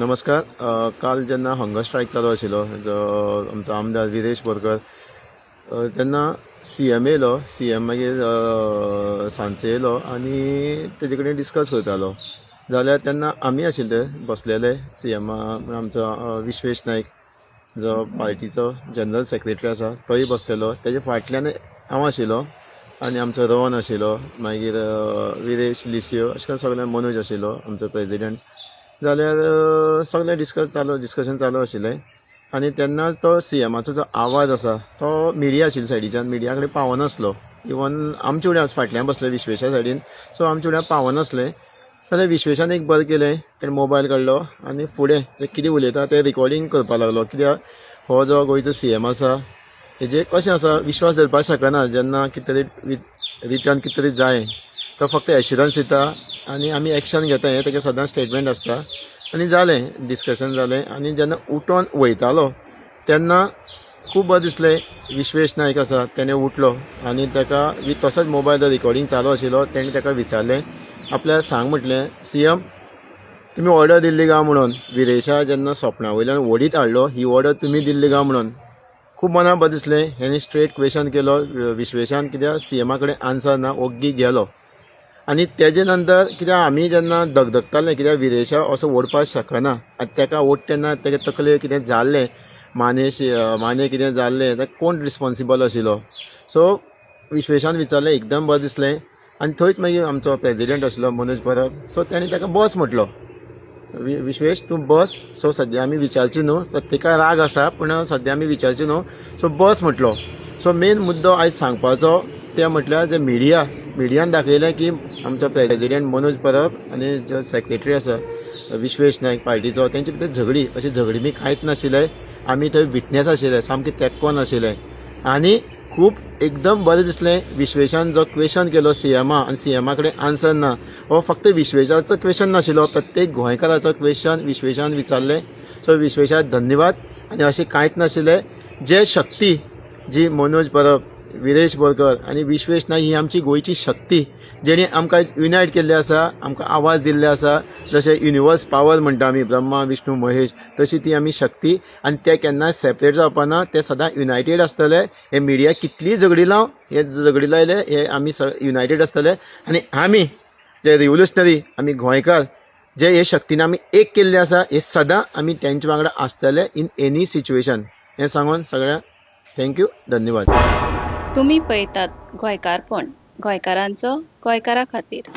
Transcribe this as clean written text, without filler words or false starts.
नमस्कार. काल जेन्ना हंगर स्ट्रायक चालू आशिल्लो, जो आमचो आमदार विरेश बोरकर, तेन्ना सी एम येयलो. सी एम मागीर सांजचो येयलो आनी तेजे कडेन डिस्कस करतालो. जाल्यार तेन्ना आमी आशिल्ले बसलेले. सी एमा आमचो विश्वेश नायक, जो पार्टीचो जनरल सेक्रेटरी आसा, तोय बसलेलो. तेजे फाटल्यान हांव आशिल्लो आनी आमचो रोहन आशिल्लो, मागीर विरेश, लिसियो, अशें करून सगळे, मनोज आशिल्लो आमचो प्रेजिडंट. जाल्यार सगळें डिस्कस चालू, डिस्कशन चालू आशिल्लें आनी तेन्ना तो सी एमाचो जो आवाज आसा, तो मिडिया आशिल्ली सायडीच्यान, मिडिया कडेन पावनासलो. इवन आमचे फुडें फाटल्यान बसले विश्वेशा सायडीन, सो आमचे फुड्यान पावनासलें. जाल्यार विश्वेशान एक बरें केलें, तेणें मोबायल काडलो आनी फुडें जे कितें उलयता तें रिकॉर्डींग करपाक लागलो. कित्याक हो जो गोंयचो सी एम आसा, हेजेर कशें आसा, विश्वास दवरपाक शकना. जेन्ना कितें तरी रिटर्न कितें तरी जाय, तो फक्त एश्युरन्स दिता आनी आमी एक्शन घेता, हें तेजें सदांच स्टेटमेंट आसता. आनी जालें, डिस्कशन जालें आनी जेन्ना उठोन वयतालो तेन्ना खूब बरें दिसलें. विश्वेश नायक आसा, तेणें उठलो आनी ताका तसोच मोबायल रिकॉर्डींग चालू आशिल्लो, तेणें ताका विचारलें, आपल्याक सांग म्हटलें, सी एम, तुमी ऑर्डर दिल्ली काय म्हणून, विरेशा जेन्ना सोपणा वयल्यान ओडीत हाडलो, ही ऑर्डर तुमी दिल्ली काय म्हणून. खूब मनाक बरें दिसलें. हेणी स्ट्रेट क्वेश्चन केलो विश्वेशान, कित्याक सी एमा कडेन आन्सर ना, ओग्गी गेलो. आनी तेजे नंतर कित्याक आमी जेन्ना दगदगताले, कित्याक विरेशा असो ओडपाक शकना आनी ताका ओडटा तेन्ना तेजे तकलेर कितें जाल्लें, माने कितें जाल्लें जाल्यार कोण रिस्पोन्सिबल आशिल्लो? सो विश्वेशान विचारलें, एकदम बरें दिसलें. आनी थंयच मागीर आमचो प्रेजिडंट आशिल्लो मनोज परब, सो तेणें ताका बस म्हटलो, विश्वेश, तूं बस. सो सद्या आमी विचारची न्हू, प्रत्येका राग आसा, पूण सद्या आमी विचारची न्हू, सो बस म्हटलो. सो मेन मुद्दो आयज सांगपाचो तें म्हटल्यार, जे मिडियान दाखयलें की आमचो प्रेजिडेंट मनोज परब आनी जो सेक्रेटरी आसा विश्वेश नायक पार्टीचो, तेंचे भितर झगडी. अशी झगडी बी कांयच नाशिल्लें. आमी थंय विटनेस आशिल्ले, सामके तेंकोन आशिल्ले आनी खूब एकदम बरें दिसलें. विश्वेशान जो क्वेश्चन केलो सी एमा आनी सी एमा कडेन आन्सर ना, हो फक्त विश्वेशाचो क्वेश्चन नाशिल्लो, प्रत्येक गोंयकाराचो क्वेश्चन विश्वेशान विचारलें. सो विश्वेशाक धन्यवाद. आनी अशें कांयच नाशिल्लें. जे शक्ती जी मनोज परब, विरेश बोरकर आनी विश्वेश नायक, ही आमची गोंयची शक्ती, जेणी आमकां युनायट केल्ले आसा, आमकां आवाज दिल्ले आसा. जशें युनिवर्स पावर म्हणटा आमी, ब्रह्मा, विष्णू, महेश, तशी ती आमी शक्ती आनी ते केन्नाच सेपरेट जावपाना, ते सदां युनायटेड आसतले. हे मिडिया कितलीय झगडी लावं, हे झगडी लायले, हे आमी युनायटेड आसतले. आनी आमी जे रिव्होल्युशनरी, आमी गोंयकार जे हे शक्तीन आमी एक केल्ले आसा, हे सदां आमी तेंच्या वांगडा आसतले इन एनी सिच्युएशन. हें सांगून सगळ्यांक thank you, धन्यवाद. तुमी पळयतात गोंयकारपण, गोंयकारांचो गोंयकारा खातीर.